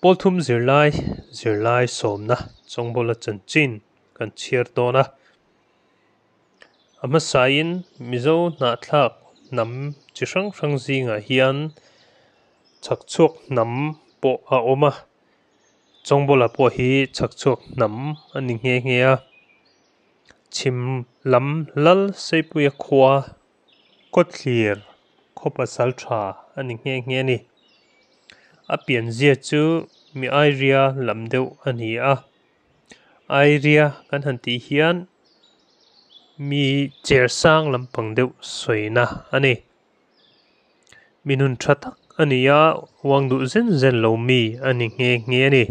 Pawl thum zirlai, zirlai sawmna Chawngbawla chanchin kan chhiar dawn a. A hmasain Mizo hnahthlak hnam chi hrang hrang zingah hian chhakchhuak hnam pawh a awm a, Chawngbawla pawh hi chhakchhuak hnam a ni nghe nghe a. Chhim lam lal Seipuia khua Kawthlir khaw pasal tha a ni nghe nghe a ni. A pianzia chu mi Airia lam deuh a ni a. Airia kan han tih hian mi cher sang lampang deuh sawina a ni. Mi nun tha tak a ni a, uang duh zen zen lo mi a ni nghe nghe a ni.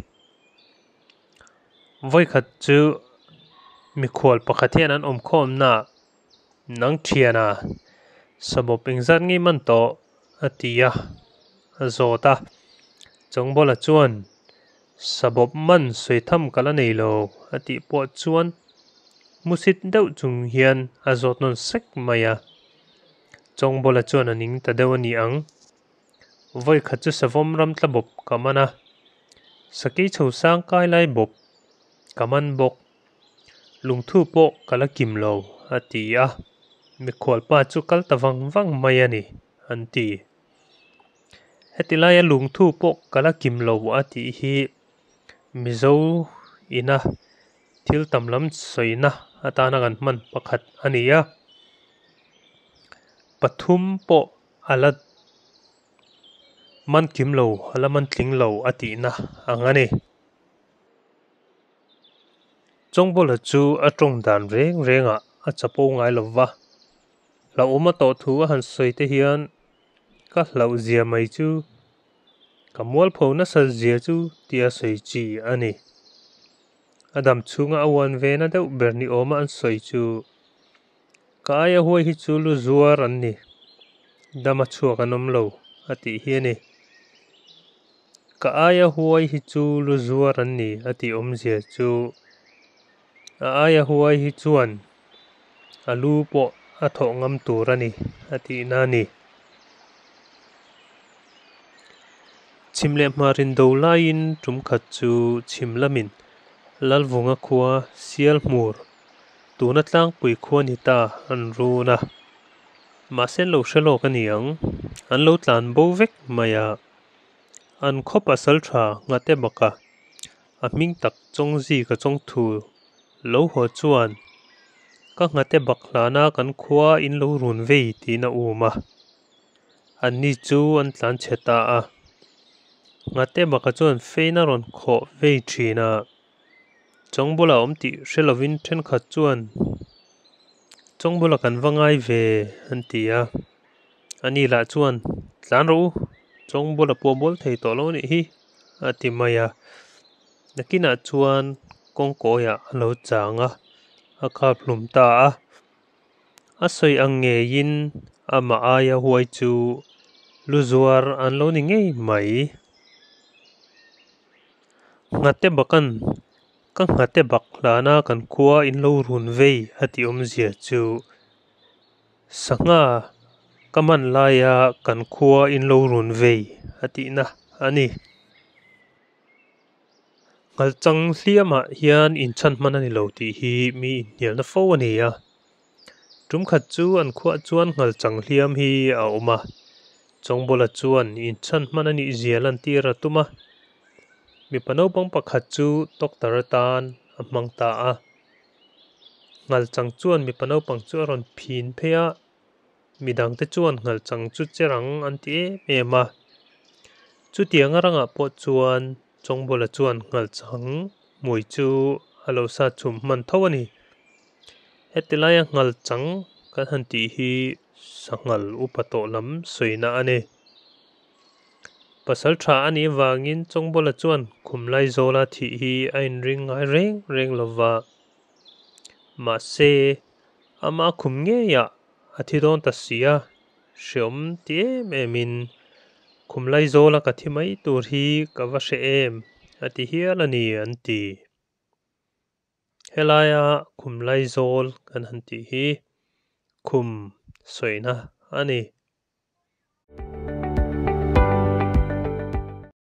Vawikhat chu mikhual pakhat hian an awmkhawmnaah Nang thiana sabawp engzat ngei man tawh a ti a, a zawt a. Chawngbawla chuan Sabawp man sawi tham ka la nei lo a tih pawh chuan musit deuh chung hian a zawt nawn sek mai a. Chawngbawla chuan a ning ta deuh a ni ang. Vawikhat chu savawm ram tla bawp ka man a, sakei chho sang kai lai bawp ka man bawk. Lungthu pawh ka la kim lo, a ti a. Mikhualpa chu kal ta vang vang mai a ni, an ti. Heti laia lungthu pawh ka la kim lo a tih hi Mizo ina thil tam lam sawina atana kan hman pakhat a ni a. Pathum pawh a la man kim lo, a la man tling lo a tihna ang a ni. Chawngbawla chu a tawng dan reng rengah a chapo ngai lo va, hlauhawm a tawh thu a han sawi te hian ka hlauh zia mai chu ka mualpho nasa zia chu tia sawi chi a ni. A dam chhunga a uan ve na deuh ber ni awma an sawi chu ka aia huai hi chu lu zuar an ni, dama chhuak an awm lo a tih hi a ni. Ka aia huai hi chu lu zuar an ni a tih awmzia chu a aia huai hi chuan a lu pawh a thawh ngam tur a ni a tihna a ni. Chhim leh hmar indo laiin tum khat chu chhim lamin Lalvunga khua Sialhmur tuna tlangpui khua ni ta an run a. Mahse an lo hre lawk a ni ang, an lo tlan bo vek mai a. An khaw pasal tha nghate baka a hming tak chawngzi ka chawng thu lo haw chuan ka nghate bak hlana kan khua in lo run vei tiin a um a. Anni chu an tlan chhe ta a. Nghate baka chuan fein a rawn khawh vei thin a. Chawng bula awm tih hre lovin thenkhat chuan Chawng bula kan va ngai ve an ti a. Ani lah chuan, Tlan rawh u, chawng bula pawh bawl thei tawh lo nih hi, a ti mai a. Nakinah chuan kawngkawiah a lo chang a, a kap hlum ta a. A sawi ang ngeiin amah aia huai chu lu zuar an lo ni ngei mai. Nghate bakan ka nghate bak hlana kan khua in lo run vei a tih awmzia chu Sangha ka man laia kan khua in lo run vei a tihna a ni. Nghalchang hliamah hian inchhan hman a ni lo tih hi mi inhnialna fo a ni a. Tum khat chu an khuah chuan nghalchang hliam hi a awm a, Chawngbawla chuan inchhan hman a nih zia lantir a tum a. Mipa naupang pakhat chu doctor atan a hmang ta a. Nghalchang chuan mipa naupang chu a rawn phin phei a, midangte chuan nghalchang chu che rang an ti em em a. Chutiang a rangah pawh chuan Chawngbawla chuan nghalchang hmui chu a lo sat chhum hman tho a ni. Heti laia nghalchang kan han tih hi sanghal upa tawh lam sawina a ni. Pasal tha a nih avangin Chawngbawla chuan khumlai zawla thih hi a inring ngai reng reng lo va. Mahse, ama khum ngeiah a thi dawn ta si a, hreawm ti em emin khumlai zawla ka thi mai tur hi ka va hre em a ti hial a ni an ti. Helaia khumlai zawl kan han tih hi khum sawina a ni.